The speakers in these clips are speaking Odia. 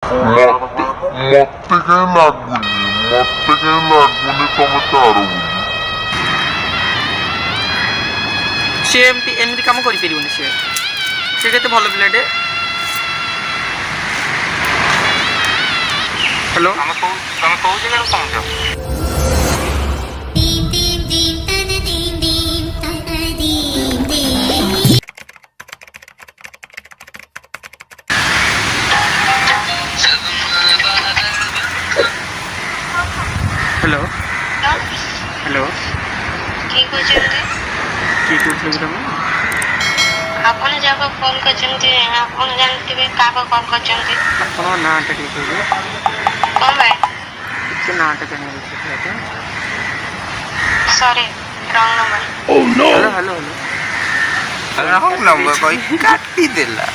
ମତେ କାଇଁ ଲାଗୁନି, ମତେ କାଇଁ ଲାଗୁନି ତମେ ତାର ବୋଲି। ସିଏ ଏମିତି ଏମିତି କାମ କରିପାରିବନି। ସିଏ ସେ କେତେ ଭଲ ପିଲାଟେ। ହ୍ୟାଲୋ। ତମେ କୋଉ ଜାଗାରେ ପହଞ୍ଚ? Dim dim dim ta dim dim ta dim dim. Hello, hello. କିଏ କହୁଛନ୍ତି? କିଏ କହୁଥିଲେ କି ତମେ? ଆପଣ ଯାହାକୁ ଫୋନ୍ କରିଛନ୍ତି, ଆପଣ ଜାଣିଥିବେ କାହାକୁ କଲ୍ କରିଛନ୍ତି। ଆପଣଙ୍କ ନାଁଟା ଟିକେ କହିବେ? କ'ଣ ପାଇଁ? ଟିକେ ନାଁଟା ଜାଣିବାର ଥିଲା ତ। Sorry, wrong number. Hello, hello, hello. Wrong number କହି କାଟିଦେଲା।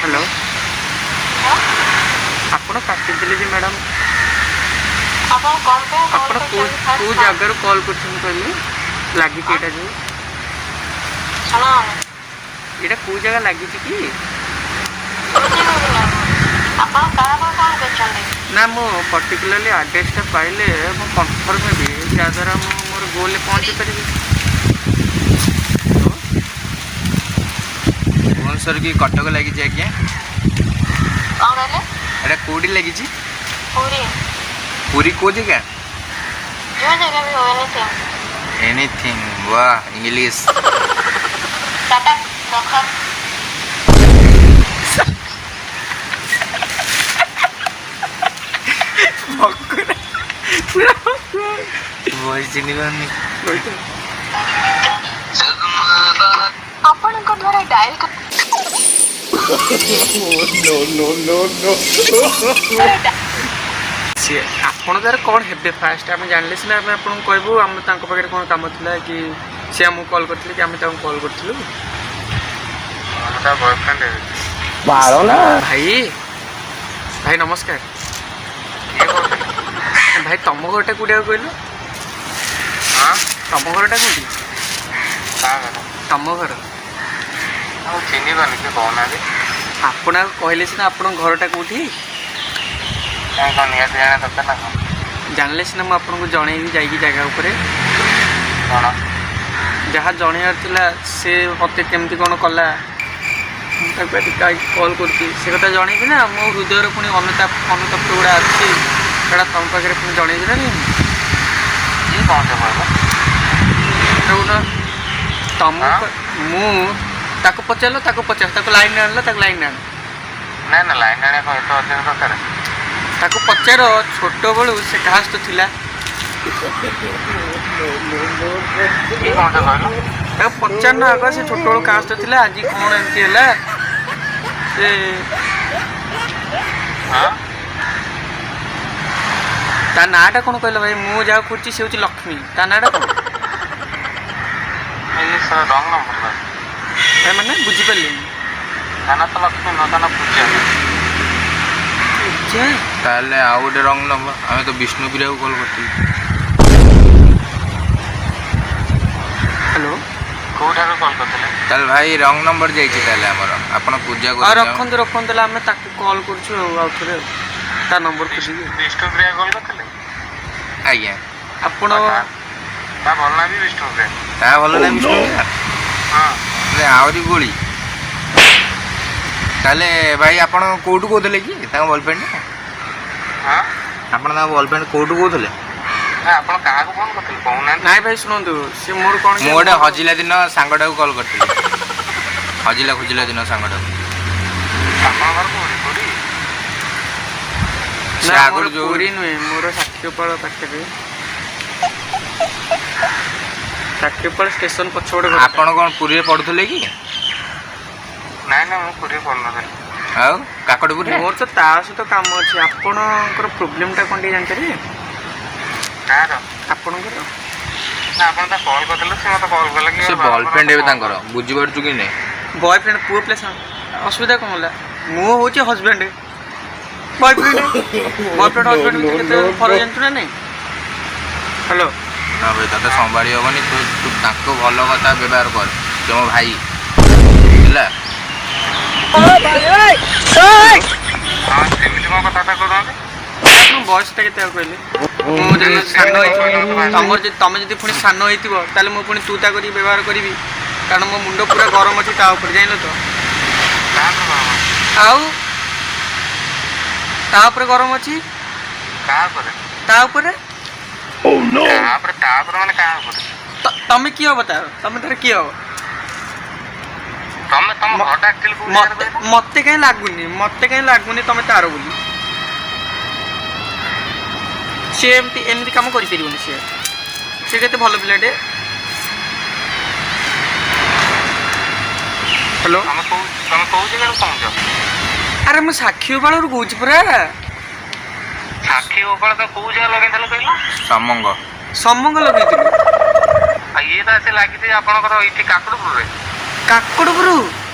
ହ୍ୟାଲୋ, ଆପଣ କାଟିଦେଲେ ଯେ ମ୍ୟାଡ଼ାମ୍। ଆପଣ କ'ଣ ପାଇଁ କଲ୍ ଆପଣ କେଉଁ କରିଛନ୍ତି ଫାର୍ଷ୍ଟ? କେଉଁ ଜାଗାରୁ କଲ୍ କରୁଛନ୍ତି କହିଲେ? ଲାଗିଛି ଏଇଟା ଯେଉଁ ଶୁଣ। ଏଇଟା କେଉଁ ଜାଗା ଲାଗିଛି କି? ଆପଣ କାହାକୁ କଲ୍ କରିଛନ୍ତି? ନା, ମୁଁ ପର୍ଟିକୁଲାରଲି ଆଡ୍ରେସଟା ପାଇଲେ ମୁଁ କନଫର୍ମ ହେବି, ଯାହାଦ୍ୱାରା ମୁଁ ମୋର ଗୋଲରେ ପହଞ୍ଚି ପାରିବି। ଭୁବନେଶ୍ୱର କି କଟକ ଲାଗିଛି ଆଜ୍ଞା? କ'ଣ କହିଲେ? ଏଇଟା କୋଉଠି ଲାଗିଛି? ପୁରୀ। ପୁରୀ କୋଉ ଜାଗା? ଯେଉଁ ଜାଗା ବି ହଉ, ଏନିଥିଙ୍ଗ। ଏନିଥିଙ୍ଗ, ୱାହ, ଇଂଲିଶ। ଟାଟା, ରଖ। ପୁରା। ଭଏସ ଚିହ୍ନି ପାରୁନି। ଆପଣଙ୍କ ଦ୍ୱାରା ଡାଏଲ୍ ସିଏ ଆପଣ ତାର କ'ଣ ହେବେ, ଫାଷ୍ଟ ଆମେ ଜାଣିଲେ ସିନା ଆମେ ଆପଣଙ୍କୁ କହିବୁ। ଆମେ ତାଙ୍କ ପାଖରେ କ'ଣ କାମ ଥିଲା କି ସେ ଆମକୁ କଲ୍ କରିଥିଲେ କି ଆମେ ତାଙ୍କୁ କଲ୍ କରିଥିଲୁ? ମୁଁ ତା ବୟଫ୍ରେଣ୍ଡ ହେବି। ଭାଇ, ଭାଇ, ନମସ୍କାର। କିଏ କହୁଥିଲେ? ଭାଇ, ତମ ଘରଟା କୋଉଠି ଆଉ କହିଲୁ? ହଁ? ତମ ଘରଟା କୋଉଠି? କାହା ଘର? ତମ ଘର। ମୁଁ ଚିହ୍ନି ପାରୁନି, କିଏ କହୁନାହାନ୍ତି। ଆପଣ ଆଉ କହିଲେ ସିନା ଆପଣଙ୍କ ଘରଟା କୋଉଠି। କାଇଁ, କ'ଣ ନିହାତି ଜାଣିବା ଦରକାର ନା କ'ଣ? ଜାଣିଲେ ସିନା ମୁଁ ଆପଣଙ୍କୁ ଜଣେଇବି ଯାଇକି ଜାଗା ଉପରେ। କ'ଣ? ଯାହା ଜଣେଇବାର ଥିଲା, ସେ ମୋତେ କେମିତି କ'ଣ କଲା, ମୁଁ ତାକୁ ଆଜି କାହିଁକି କଲ୍ କରୁଛି, ସେ କଥା ଜଣେଇବି ନା। ମୋ ହୃଦୟରେ ପୁଣି ଅନୁତାପ ଅନୁତପ୍ତ ଗୁଡ଼ା ଅଛି, ସେଟା ତମ ପାଖରେ ପୁଣି ଜଣେଇବି ନା ନାହିଁ? କିଏ କହୁଛ କହିଲ? ଦେଖୁନ ତମ ହଁ? ମୁଁ ତାକୁ ପଚାରିଲ, ତାକୁ ପଚାର, ତାକୁ ଲାଇନ୍ରେ ଆଣିଲ, ତାକୁ ଲାଇନ୍ରେ ଆଣ। ନାଇଁ ନା, ଲାଇନ୍ ଆଣିବା କ'ଣ ଏତେ ଅର୍ଜେଣ୍ଟ ଦରକାର? ତାକୁ ପଚାର, ଛୋଟବେଳୁ ସେ କାହା ସହିତ ଥିଲା। କିଏ କହୁଛ କହିଲ? ତାକୁ ପଚାରୁନ ଆଗ, ସେ ଛୋଟବେଳୁ କାହା ସହିତ ଥିଲା, ଆଜି କ'ଣ ଏମିତି ହେଲା ସେ। ହଁ? ତା ନାଁଟା କ'ଣ କହିଲ ଭାଇ? ମୁଁ ଯାହାକୁ ଖୋଜୁଛି ସେ ହେଉଛି ଲକ୍ଷ୍ମୀ, ତା ନାଁଟା କ'ଣ? ଇଏ ସାର୍, ରଙ୍ଗ ନମ୍ବର। ଭାଇ, ମାନେ ବୁଝିପାରିଲିନି। ତା ନାଁ ତ ଲକ୍ଷ୍ମୀ ନୁହଁ, ତା ନାଁ ପୂଜା। ପୂଜା? ତାହେଲେ ଆଉ ଗୋଟେ ରଙ୍ଗ ନମ୍ବର। ଆମେ ତ ବିଷ୍ଣୁପ୍ରିୟାକୁ କଲ୍ କରିଥିଲୁ। ହ୍ୟାଲୋ। କୋଉଠାରୁ କଲ୍ କରିଥିଲେ? ତାହେଲେ ଭାଇ, ରଙ୍ଗ ନମ୍ବର ଯାଇଛି ତାହେଲେ ଆମର। ଆପଣ ପୂଜା ଆଉ ରଖନ୍ତୁ, ରଖନ୍ତୁ ହେଲେ, ଆମେ ତାକୁ କଲ୍ କରୁଛୁ ଆଉ ଆଉ ଥରେ ଆଉ ତା ନମ୍ବର ଖୋଜିକି। ବିଷ୍ଣୁପ୍ରିୟା କଲ୍ କରିଥିଲେ? ଆଜ୍ଞା। ଆପଣ ତା ଭଲ ନାଁ ବି ବିଷ୍ଣୁପ୍ରିୟା। ତା ଭଲ ନାହିଁ ବିଷ୍ଣୁପ୍ରିୟା? ହଁ। ମାନେ ଆହୁରି ଗୋଳି। ତାହେଲେ ଭାଇ, ଆପଣ କୋଉଠୁ କହୁଥିଲେ କି ତାଙ୍କ ବୟଫ୍ରେଣ୍ଡ? ହଁ। ଆପଣ ତାଙ୍କ ବୟଫ୍ରେଣ୍ଡ କୋଉଠୁ କହୁଥିଲେ? ନା, ଆପଣ କାହାକୁ ଫୋନ୍ କରିଥିଲେ କହୁନାହାନ୍ତି? ନାଇଁ ଭାଇ, ଶୁଣନ୍ତୁ, ସେ ମୋର କ'ଣ ମୁଁ ଗୋଟେ ହଜିଲା ଦିନ ସାଙ୍ଗଟାକୁ କଲ୍ କରିଥିଲି, ହଜିଲା ଖୋଜିଲା ଦିନ ସାଙ୍ଗଟାକୁ। ଆପଣଙ୍କ ଘର କୋଉଠି? ପୁରୀ? ସେ ନା, ଆଗରୁ ମୋର ଯୋଉ ପୁରୀ ନୁହେଁ, ମୋର ସାକ୍ଷୀଗୋପାଳ ପାଖରେ, ସାକ୍ଷୀଗୋପାଳ ଷ୍ଟେସନ ପଛପଟେ ଘରଟା। ଆପଣ କ'ଣ ପୁରୀରେ ପଢୁଥିଲେ କି? ନାଇଁ ନାଇଁ, ମୁଁ ପୁରୀରେ ପଢୁନଥିଲି। ଆଉ କାକଟପୁରରେ? ମୋର ତ ତା ସହିତ କାମ ଅଛି। ଆପଣଙ୍କର ପ୍ରୋବ୍ଲେମଟା କ'ଣ ଟିକେ ଜାଣିପାରିବେ? କାହାର? ଆପଣଙ୍କର। ନା, ଆପଣ ତା କଲ୍ କରିଥିଲେ, ସେ ମୋତେ କଲ୍ କଲେ କି ସେ ବୟଫ୍ରେଣ୍ଡ ଏବେ ତାଙ୍କର, ବୁଝିପାରୁଛୁ କି ନାଇଁ? ବୟଫ୍ରେଣ୍ଡ, ପୁଅ ପିଲା ସାଙ୍ଗ, ଅସୁବିଧା କ'ଣ ହେଲା? ମୁଁ ହେଉଛି ହଜବେଣ୍ଡ। ବୟଫ୍ରେଣ୍ଡ, ବୟଫ୍ରେଣ୍ଡ ହଜବେଣ୍ଡ ଭିତରେ କେତେ ଫରକ ଜାଣିଛୁ ନା ନାଇଁ? ହ୍ୟାଲୋ। ନା ଭାଇ, ତତେ ସମ୍ଭାଳି ହବନି। ତୁ ତୁ ତାଙ୍କୁ ଭଲ କଥା ବ୍ୟବହାର କର, ସେ ମୋ ଭାଇ। ହେଲା। ହଁ, ସେମିତି କଣ କଥାବାର୍ତ୍ତା କରୁଛନ୍ତି? ଆପଣ ବୟସଟା କେତେ ଆଉ କହିଲେ? ମୁଁ ଯଦି ସାନ ହେଇଥିବ ତମର, ଯଦି ତମେ ଯଦି ପୁଣି ସାନ ହେଇଥିବ, ତାହେଲେ ମୁଁ ପୁଣି ତୁ ତା କରିକି ବ୍ୟବହାର କରିବି, କାରଣ ମୋ ମୁଣ୍ଡ ପୁରା ଗରମ ଅଛି ତା ଉପରେ, ଜାଣିଲ ତ? କାହା ଉପରେ ଗରମ ଅଛି? ଆଉ ତା ଉପରେ ଗରମ ଅଛି। କାହା ଉପରେ? ତା ଉପରେ। କାହା ଉପରେ? ତା ଉପରେ ମାନେ କାହା ଉପରେ? ତମେ କିଏ ହବ ତାର? ତମେ ତାର କିଏ ହବ? ତମେ ତମ ଘରଟା ଆକ୍ଚୁଆଲି କୋଉ ଜାଗାରେ ମତେ କହିଲ? ମତେ କାହିଁ ଲାଗୁନି, ମତେ କାହିଁ ଲାଗୁନି ତମେ ତାର ବୋଲି। ସିଏ ଏମିତି ଏମିତି କାମ କରିପାରିବନି। ସିଏ କେତେ ଭଲ ପିଲାଟେ। ହ୍ୟାଲୋ? ତମେ କୋଉ ଜାଗାରୁ କହୁଛ? ଆରେ, ମୁଁ ସାକ୍ଷୀ ଗୋପାଳରୁ କହୁଛି ପରା। ସାକ୍ଷୀ ଗୋପାଳ, ତମେ କୋଉ ଜାଗା ଲଗେଇଥିଲ କହିଲ? ସମଙ୍ଗ। ସମଙ୍ଗ ଲଗେଇଥିଲୁ। ଆଉ ଇଏ ତ ଆସି ଲାଗିଛି ଆପଣଙ୍କର ଏଇଠି କାକଟପୁରରେ। କାକଟପୁର?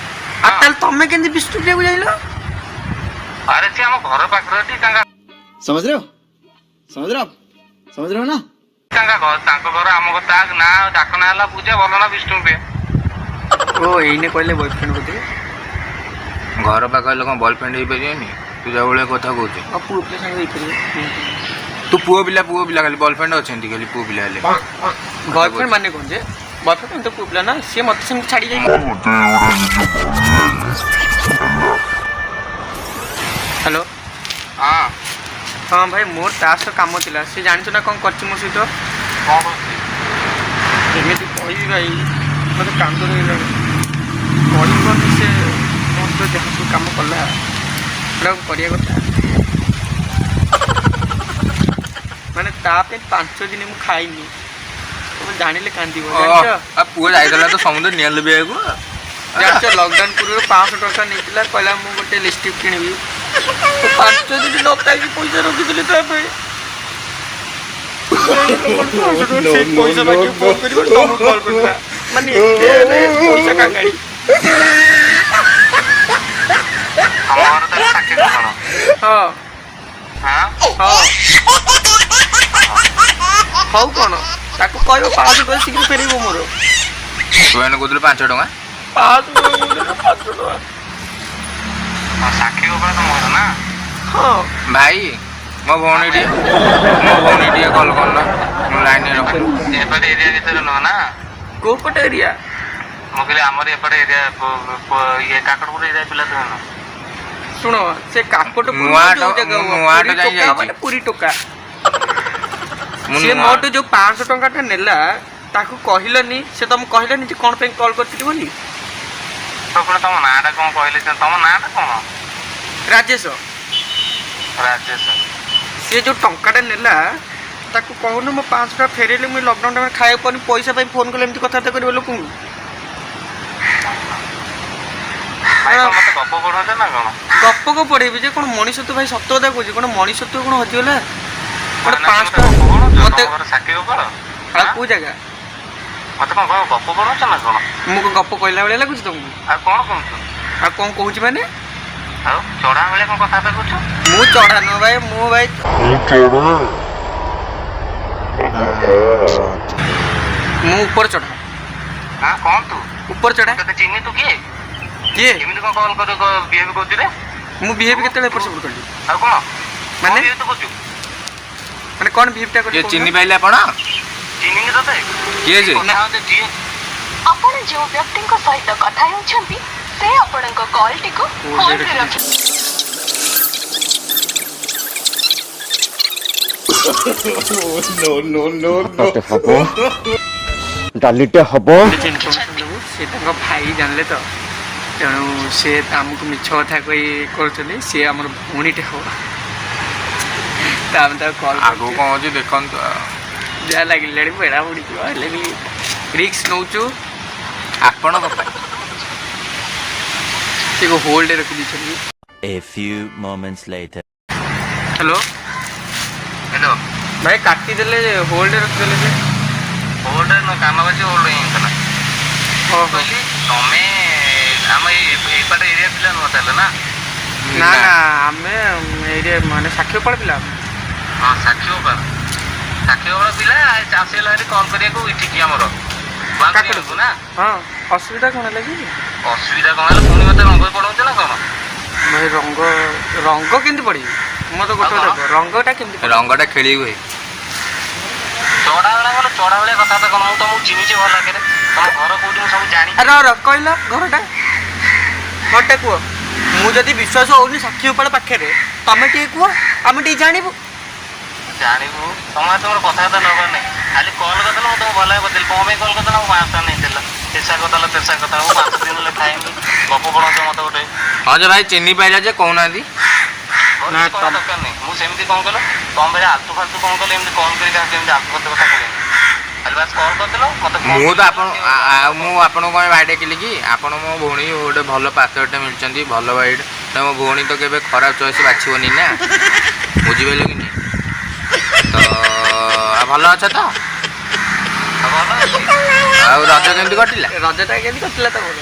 ଆଉ ତାହେଲେ ତମେ କେମିତି ବିଷ୍ଣୁପ୍ରିୟାକୁ ଯାଇଲ? ଆରେ, ସିଏ ଆମ ଘର ପାଖରେ ଅଛି ତାଙ୍କ समझ रहे हो? समझ रहे हो आप? समझ रहे हो ना? ତାଙ୍କ ଘର, ତାଙ୍କ ଘର ଆମ ଘର। ତା ନାଁ, ଡାକ ନାଁ ହେଲା ପୂଜା, ଭଲ ନା ବିଷ୍ଣୁ ପ୍ରିୟା। ଓ, ଏଇନେ କହିଲେ ବୟଫ୍ରେଣ୍ଡ ବୋଧେ। ଘର ପାଖ ହେଲେ କଣ ବୟଫ୍ରେଣ୍ଡ ହେଇପାରିବନି? ତୁ ଯୋଉ ଭଳିଆ କଥା କହୁଛୁ। ଆଉ ପୁଅ ପିଲା ସାଙ୍ଗ ହେଇପାରିବ? ତୁ ପୁଅ ପିଲା, ପୁଅ ପିଲା ଖାଲି ବୟଫ୍ରେଣ୍ଡ ଅଛନ୍ତି, ଖାଲି ପୁଅ ପିଲା ହେଲେ। ବୟଫ୍ରେଣ୍ଡ ମାନେ କଣ ଯେ? ବୟଫ୍ରେଣ୍ଡ ତ ପୁଅ ପିଲା ନା, ସିଏ ମତେ ସେମିତି ଛାଡ଼ି ଯାଇ। ମତେ ଏଗୁଡ଼ା କିଛି ଭଲ ଲାଗେନି। ହ୍ୟାଲୋ? ହଁ। ହଁ ଭାଇ, ମୋର ତା ସହ କାମ ଥିଲା। ସେ ଜାଣିଛ ନା କଣ କରିଛି ମୋ ସହିତ? କଣ କରୁଛି? କେମିତି କହିବି ଭାଇ, ମତେ କାନ୍ଦ ଲାଗିଲାଣି। କହିବନି, ସେ ମୋ ସହିତ ଯାହା ସବୁ କାମ କଲା, ସେଟା କରିବା କଥା? ମାନେ ତା ପାଇଁ 5 ଦିନ ମୁଁ ଖାଇନି। ତମେ ଜାଣିଲେ କାନ୍ଦିବ, ଜାଣିଛ? ଆଉ ପୁଅ ଯାଇଥିଲା ତ ସମୁଦ୍ର ନିଆଁ ଲିଭେଇବାକୁ। ଜାଣିଛ, ଲକଡାଉନ ପୂର୍ବରୁ 500 ଟଙ୍କା ନେଇଥିଲା, କହିଲା ମୁଁ ଗୋଟେ ଲିପଷ୍ଟିକ୍ କିଣିବି। ମୁଁ 5 ଦିନ ନ ଖାଇକି ପଇସା ରଖିଥିଲି ତା ପାଇଁ। 500 ଟଙ୍କା ସେଇ ପଇସା ମାଗିକି ଫୋନ କରିବ, ତମକୁ କଲ୍ କରିଥିଲା। ମାନେ ଏତେ ମାନେ ପଇସା କାଙ୍ଗାଳି। ତମ ଘର ତାହେଲେ ସାକ୍ଷୀ ଗୋପାଳ? ହଁ। ହଁ। ହଁ, ହଉ, କଣ ତାକୁ କହିବ, 500 ଟଙ୍କା ଶୀଘ୍ର ଫେରିବ ମୋର। ତୁ ଏଇନେ କହୁଥିଲୁ 5 ଟଙ୍କା। 500 ଟଙ୍କା କହୁଥିଲି, 500 ଟଙ୍କା। ହଁ, ସାକ୍ଷୀ ଗୋପାଳ ତମ ଘର ନା? ହଁ। ଭାଇ, ମୋ ଭଉଣୀ ଟିକେ କଲ୍ କରୁନ, ମୁଁ ଲାଇନରେ ରଖ। ଏପଟେ ଏରିଆ ଭିତରେ ନୁହଁ ନା? କୋଉ ପଟେ ଏରିଆ? ମୁଁ କହିଲି ଆମର ଏପଟେ ଏରିଆ, ଇଏ କାକଟପୁର ଏରିଆ ପିଲା ତୁମେ ନୁହଁ? ଶୁଣ, ସେ କାକଟପୁର ନୂଆହାଟ, ଯୋଉ ଜାଗା ମୁଁ ନୂଆହାଟ ପୁରୀ ଯାଇ ଟୋକା। ଯାଇଛି। ମାନେ ପୁରୀ ଟୋକା। ମୁଁ ସିଏ ନୂଆ ମୋଠୁ ଯୋଉ 500 ଟଙ୍କାଟା ନେଲା, ତାକୁ କହିଲନି? ସେ ତମକୁ କହିଲାନି ଯେ କଣ ପାଇଁ କଲ୍ କରିଥିଲି ବୋଲି? ତ ପୁଣି ତମ ନାଁଟା କଣ କହିଲେ ସେ? ତମ ନାଁଟା କଣ? ରାଜେଶ। ରାଜେଶ। ସିଏ ଯୋଉ ଟଙ୍କାଟା ନେଲା, ତାକୁ କହୁନୁ ମୋ 500 ଟଙ୍କା ଫେରେଇଲେ। ମୁଁ ଲକଡାଉନ ଟାଇମରେ ଖାଇବାକୁ ପାଉନି, ପଇସା ପାଇଁ ଫୋନ କଲେ ଏମିତି କଥାବାର୍ତ୍ତା କରିବ ଲୋକଙ୍କୁ? ଭାଇ, କଣ ମତେ ଗପ ପଢଉଛ ନା କଣ? ଗପ କଣ ପଢେଇବି ଯେ? କଣ ମଣିଷ ତୁ ଭାଇ, ସତ କଥା କହୁଛି, କଣ ମଣିଷ ତୁ କଣ ହଜିଗଲା ଗୋଟେ? ନା, 500 ମତେ ଗପ ଟଙ୍କା ପଢଉଛ? ମତେ ତମ ଘର ସାକ୍ଷୀ ଗୋପାଳ? ଆଉ କୋଉ ଜାଗା? ମତେ କଣ କଣ ଗପ ପଢଉଛ ନା କଣ? ମୁଁ କଣ ଗପ କହିଲା ଭଳିଆ ଲାଗୁଛି ତମକୁ? ଆଉ କଣ କହୁଛୁ? ଆଉ କଣ କହୁଛି ମାନେ? ଆଉ ଚଢା ଭଳିଆ କଣ କଥାବାର୍ତ୍ତା କରୁଛୁ? ମୁଁ ଚଢା ନୁହଁ ଭାଇ, ମୁଁ ଭାଇ ମୁଁ ଚଢା? ମୁଁ ଉପର ଚଢା। ହଁ, କଣ ତୁ? ଉପର ଚଢା। ତତେ ଚିହ୍ନି ତୁ କିଏ? କିଏ? ଏମିତି କଣ କଲ୍ କରି ବିହେଭ କରୁଛୁ ରେ? ମୁଁ ବିହେଭ କେତେବେଳେ ଏପଟ ସେପଟ କଲି? ଆଉ କଣ? ମାନେ? ବିହେଭ ତୁ କରୁଛୁ? ମାନେ କଣ ବିହେଭଟା କଲି କିଏ କହୁନ? ଚିହ୍ନି ପାଇଲେ ଆପଣ? ଚିହ୍ନିନି ତତେ? କିଏ ସେ? କଥା ହଉଛି ଯିଏ। ଆପଣ ଯେଉଁ ବ୍ୟକ୍ତିଙ୍କ ସହିତ କଥା ହେଉଛନ୍ତି, ସେ ଆପଣଙ୍କ କଲଟିକୁ ହୋଲ୍ଡରେ ରଖି ଭାତଟେ ହବ, ଡାଲିଟେ ହବ। କିଛି ଇନଫର୍ମେସନ ଦେବୁ। ସେ ତାଙ୍କ ଭାଇ, ଜାଣିଲେ ତ? ତେଣୁ ସେ ଆମକୁ ମିଛ କଥା କହି କରୁଛନ୍ତି। ସିଏ ଆମର ଭଉଣୀଟେ ହବ ତ ଆମେ ତାକୁ କଲ୍ ଆଗକୁ କଣ ଅଛି ଦେଖନ୍ତୁ ଆଉ। ଯାହା ଲାଗିଲାଣି ବେଳା ପଡ଼ିଯିବ, ହେଲେ ବି ରିସ୍କ ନେଉଛୁ। ଆପଣଙ୍କ ପାଇଁ। ସେ ହୋଲ୍ଡରେ ରଖିଦେଇଛନ୍ତି। A few moments later. Hello? Hello. ଭାଇ, କାଟିଦେଲେ, ହୋଲ୍ଡରେ ରଖିଦେଲେ ଯେ। ହୋଲ୍ଡ ନୁହଁ, କାନ ବାଜି ହୋଲ୍ଡ ହେଇଯାଇଥିଲା। ହଁ। କହିଲି, ତମେ ଆମ ଏଇ ଏଇପଟେ ଏରିଆ ପିଲା ନୁହଁ ତାହେଲେ ନା? ନା ନା, ଆମେ ଏରିଆ ମାନେ ସାକ୍ଷୀଗୋପାଳ ପିଲା ଆମେ। ହଁ, ସାକ୍ଷୀ ଗୋପାଳ, ସାକ୍ଷୀ ଗୋପାଳ ପିଲା ଆସିଗଲା ଭାରି କଲ୍ କରିବାକୁ ଏଠିକି ଆମର। କାକଟପୁର ନା? ହଁ, ଅସୁବିଧା କ'ଣ ହେଲା କି? ଅସୁବିଧା କ'ଣ ହେଲା? ପୁଣି ମତେ ରଙ୍ଗ ପଢଉଛ ନା କ'ଣ? ଭାଇ, ରଙ୍ଗ ରଙ୍ଗ କେମିତି ପଡ଼ିବି? ମୁଁ ତ ଗୋଟେ ଆଉ କଣ? କଥା କୁହ, ରଙ୍ଗଟା କେମିତି ପଡ଼ିବ? ରଙ୍ଗଟା ଖେଳି ହୁଏ। ଚଢା ଭଳିଆ କଣ, ଚଢା ଭଳିଆ କଥାବାର୍ତ୍ତା କଣ? ମୁଁ ତମକୁ ଚିହ୍ନିଛି ଭଲ ଆଗରେ। ତମ ଘର କୋଉଠି ମୁଁ ସବୁ ଜାଣିଛି। ଆରେ ର, କହିଲ ଘରଟା, ଘରଟା କୁହ। ମୁଁ ଯଦି ବିଶ୍ୱାସ ହଉନି, ସାକ୍ଷୀ ଗୋପାଳ ପାଖରେ ତମେ ଟିକେ କୁହ, ଆମେ ଟିକେ ଜାଣିବୁ। ଜାଣିବୁ ତମ ତମର କଥାବାର୍ତ୍ତା ନବାର ନାହିଁ। ଖାଲି କଲ୍ କରିଦେଲ, ମୁଁ ତମକୁ ଭଲ ଭାବେ ପଚାରିଲି କଣ ପାଇଁ କଲ୍ କରିଦେଲ। ମୁଁ 500 ଟଙ୍କା ନେଇଥିଲା, ପେସା କଥା ହେଲା, ପେସା କଥା। ମୁଁ 5 ଦିନ ହେଲେ ଖାଇନି। ଗପ ପଢଉଛ ମତେ ଗୋଟେ। ହଁ ଯେ ଭାଇ, ଚିହ୍ନି ପାଇଲା ଯେ, କହୁନାହାନ୍ତି। ମୋର ନା, କିଛି କହିବା ଦରକାର ନାହିଁ। ମୁଁ ସେମିତି କଣ କଲ ତମ ଭଳିଆ ଆଲତୁ ଫାଲତୁ କଣ କଲେ, ଏମିତି କଲ୍ କରି କାହାକୁ ଏମିତି ଆଲତୁ ଫାଲତୁ କଥା କହିବେନି। ଖାଲି ବାସ୍ କଲ୍ କରିଦେଲ ମତେ phone। ମୁଁ ତ ଆପଣ ଆଉ ମୁଁ ଆପଣଙ୍କୁ କଣ ଭାଇ ଡାକିଲି କି? ଆପଣ ମୋ ଭଉଣୀ ଗୋଟେ ଭଲ ପାତ୍ରଟେ ମିଳିଛନ୍ତି, ଭଲ ଭାଇଟେ। ତ ମୋ ଭଉଣୀ ତ କେବେ ଖରାପ ଚଏସ୍ ବାଛିବନି ନା, ବୁଝିପାରିଲ କି ନାହିଁ? ତ ଆଉ ଭଲ ଅଛ ତ? ଆଉ ଭଲ ଅଛି। ଆଉ ରଜ କେମିତି କଟିଲା? ରଜଟା କେମିତି କଟିଲା ତମର?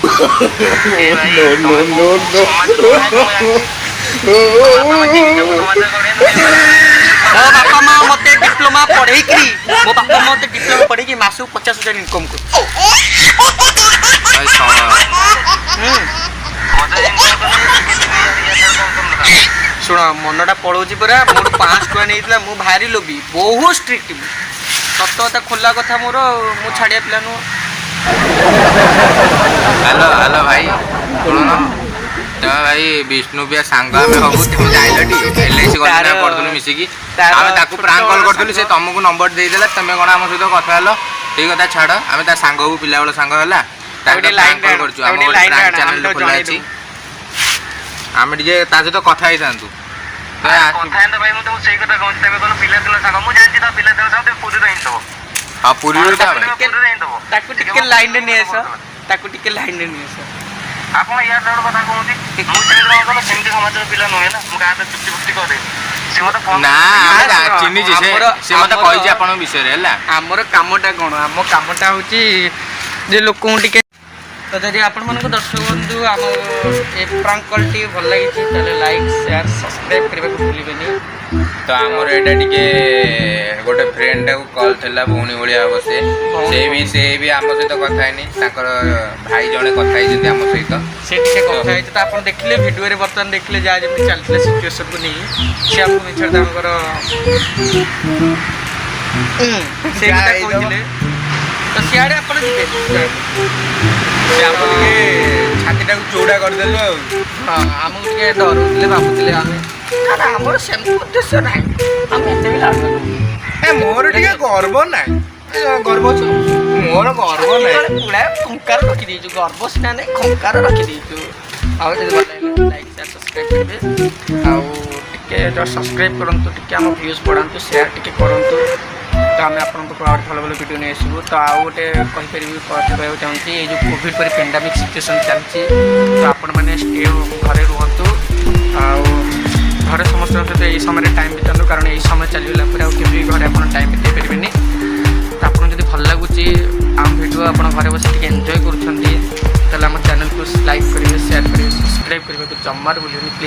ଏ ଭାଇ, ତମେ କୋଉ ସମାଜରୁ ବାହା ହେଇଛ ମୁଁ ଜାଣିଛି। ତମ ବାପା ମା ଚିହ୍ନିଛ, ମୁଁ ସମାଜରେ ଗଢିଆ ନୁହେଁ। ମୋ ବାପା ମା ମତେ ଡିପ୍ଲୋମା ପଢେଇକିରି, ମୋ ବାପା ମତେ ଡିପ୍ଲୋମା ପଢେଇକି ମାସକୁ 50,000 ଇନକମ୍ କରୁଛି। ଭାଇ, ସମାଜରେ ଇନକମ୍ କଲେ କେତେ ବି ଇଆଡ଼େ ସିଆଡ଼େ କଣ କରୁନଥାନ୍ତ। ଶୁଣ, ମନଟା ପଳଉଛି ପରା। ମୋଠୁ 500 ଟଙ୍କା ନେଇଥିଲା। ମୁଁ ଭାରି ଲୋଭି, ବହୁତ ଷ୍ଟ୍ରିକ୍ଟ ମୁଁ। ସତ କଥା, ଖୋଲା କଥା ମୋର, ମୁଁ ଛାଡ଼ିଆ ପିଲା ନୁହଁ। ହ୍ୟାଲୋ ହ୍ୟାଲୋ, ଭାଇ ଶୁଣୁନ। ତମେ ଭାଇ ବିଷ୍ଣୁ ପିଆ ସାଙ୍ଗ ଆମେ ହବୁ, ତମେ ଯାଇଲ ଟି ଏଲଆଇସି କଲେଜ ପଢୁଥିଲୁ ମିଶିକି। ଆମେ ତାକୁ ପ୍ରାଙ୍କ କଲ୍ ଛୋଟବେଳ କରିଥିଲୁ, ସେ ସାଙ୍ଗ। ତମକୁ ନମ୍ବର ଦେଇଦେଲା। ତମେ କଣ ଆମ ସହିତ କଥା ହେଲ? ସେଇ କଥା ଛାଡ। ଆମେ ତା ସାଙ୍ଗ ହବୁ, ପିଲାବେଳ ସାଙ୍ଗ ହେଲା। ତାକୁ ତାକୁ ଟିକେ ପ୍ରାଙ୍କ ଲାଇନରେ କଲ୍ ଆଣ, କରୁଛୁ। ତାକୁ ଆମ ଟିକେ ଗୋଟେ ଲାଇନରେ ପ୍ରାଙ୍କ ଆଣ, ଆମେ ଚ୍ୟାନେଲ ତାକୁ ଖୋଲା ଅଛି। ଜଣେଇଦବୁ। ଆମେ ଟିକେ ତା ସହିତ କଥା ହେଇଥାନ୍ତୁ। ତ କଥା ହେନ୍ତା ଭାଇ, ମୁଁ ତମକୁ ସେଇ କଥା କହୁଛି। ତମେ କଣ ପିଲାଦିନ ସାଙ୍ଗ, ମୁଁ ଜାଣିଛି ତା ପିଲାଦିନ ସାଙ୍ଗ। ତମେ ପୁରୀରେ ହିଁ ଥିବ। ହଁ, ପୁରୀରୁ ତ ଆମେ। ପୁରୀରେ ହିଁ ଥିବ। ତାକୁ ଟିକେ ଲାଇନରେ ନେଇ ଆସ, ତାକୁ ଟିକେ ଲାଇନରେ ନେଇ ଆସ। ଆପଣ ୟାର ସିଆଡେ କଥା କହୁଛନ୍ତି। ମୁଁ ସେମିତି କଣ କଲ, ସେମିତି ସମାଜର ପିଲା ନୁହେଁ ନା। ମୁଁ କାହା ସହିତ ଚୁକ୍ତି ଫୁକ୍ତି କରେନି। ସେ ମତେ ଫୋନ ନା, ଆମେ ନା, ଶୁଣ, ଚିହ୍ନିଛି ସେ। ସେ ମତେ କହିଛି ଆପଣଙ୍କ ବିଷୟରେ ହେଲା। ଆମର କାମଟା କ'ଣ? ଆମ କାମଟା ହେଉଛି ଯେ ଲୋକଙ୍କୁ ଟିକେ, ତ ଯଦି ଆପଣମାନଙ୍କୁ ଦର୍ଶକ ବନ୍ଧୁ ଆମ ଏ ପ୍ରାଙ୍କ କଲ୍ଟି ଭଲ ଲାଗିଛି, ତାହେଲେ ଲାଇକ୍, ସେୟାର, ସବସ୍କ୍ରାଇବ୍ କରିବାକୁ ଭୁଲିବେନି। ତ ଆମର ଏଇଟା ଟିକେ ଗୋଟେ ଫ୍ରେଣ୍ଡଟାକୁ କଲ୍ ଥିଲା, ଭଉଣୀ ଭଳିଆ ହବ ସେ। ସେ ବି ଆମ ସହିତ କଥା ହେଇନି, ତାଙ୍କର ଭାଇ ଜଣେ କଥା ହେଇଛନ୍ତି ଆମ ସହିତ। ସେ ଟିକେ କଥା ହେଇଛି ତ ଆପଣ ଦେଖିଲେ ଭିଡ଼ିଓରେ, ବର୍ତ୍ତମାନ ଦେଖିଲେ ଯାହା ଯେମିତି ଚାଲିଥିଲା ସିଚୁଏସନ୍କୁ ନେଇ ସେ ଆମକୁ ମିଛରେ ତାଙ୍କର ସେ ଯାହା କଥା ହେଇଥିବ। କହୁଥିଲେ। ତ ସିଆଡ଼େ ଆପଣ ଯିବେ। ସେ ଆମ ଟିକେ ଛାତିଟାକୁ ଚଉଡ଼ା କରିଦେଲୁ ଆଉ। ହଁ, ଆମକୁ ଟିକେ ଡରଉଥିଲେ, ଭାବୁଥିଲେ ଆମେ ନା ନା, ଆମର ସେମିତି ଉଦ୍ଦେଶ୍ୟ ନାହିଁ। ଆମେ ଏତେ ବି ଲାଭ ଏ ମୋର ଟିକେ ଗର୍ବ ନାହିଁ। ଏ, ଗର୍ବ ଅଛି, ମୋର ଗର୍ବ ନାହିଁ। ପୁରା ଖଙ୍କାର ରଖିଦେଇଛୁ। ଗର୍ବ ସିନା ନାହିଁ, ଖଙ୍କାର ରଖିଦେଇଛୁ। ଆଉ ଯଦି ଭଲ ଲାଗିଲା, ଲାଇକ୍, ସେୟାର, ସବସ୍କ୍ରାଇବ୍ କରିବେ। ଆଉ ଟିକେ ଜଷ୍ଟ ସବସ୍କ୍ରାଇବ୍ କରନ୍ତୁ, ଟିକେ ଆମ ଭ୍ୟୁଜ୍ ବଢ଼ାନ୍ତୁ, ସେୟାର ଟିକେ କରନ୍ତୁ, ତ ଆମେ ଆପଣଙ୍କ ପାଖକୁ ଆହୁରି ଭଲ ଭଲ ଭିଡ଼ିଓ ନେଇ ଆସିବୁ। ତ ଆଉ ଗୋଟେ କହିପାରିବି, କହିବାକୁ ଚାହୁଁଛି, ଏଇ ଯେଉଁ କୋଭିଡ଼ ପରି ପେଣ୍ଡାମିକ୍ ସିଚୁଏସନ୍ ଚାଲିଛି, ତ ଆପଣମାନେ ଷ୍ଟେ ଘରେ ରୁହନ୍ତୁ ଆଉ ଘରେ ସମସ୍ତଙ୍କ ସହିତ ଏଇ ସମୟରେ ଟାଇମ୍ ବିତାନ୍ତୁ, କାରଣ ଏଇ ସମୟ ଚାଲିଗଲା ପରେ ଆଉ କେବେ ବି ଘରେ ଆପଣ ଟାଇମ୍ ବିତେଇ ପାରିବେନି। ତ ଆପଣଙ୍କୁ ଯଦି ଭଲ ଲାଗୁଛି ଆମ ଭିଡ଼ିଓ, ଆପଣ ଘରେ ବସି ଟିକେ ଏନ୍ଜୟ କରୁଛନ୍ତି, ତାହେଲେ ଆମ ଚ୍ୟାନେଲକୁ ଲାଇକ୍ କରିବେ, ସେୟାର କରିବେ, ସବସ୍କ୍ରାଇବ୍ କରିବାକୁ ଜମାରୁ ଭୁଲିବେନି ପ୍ଲିଜ୍।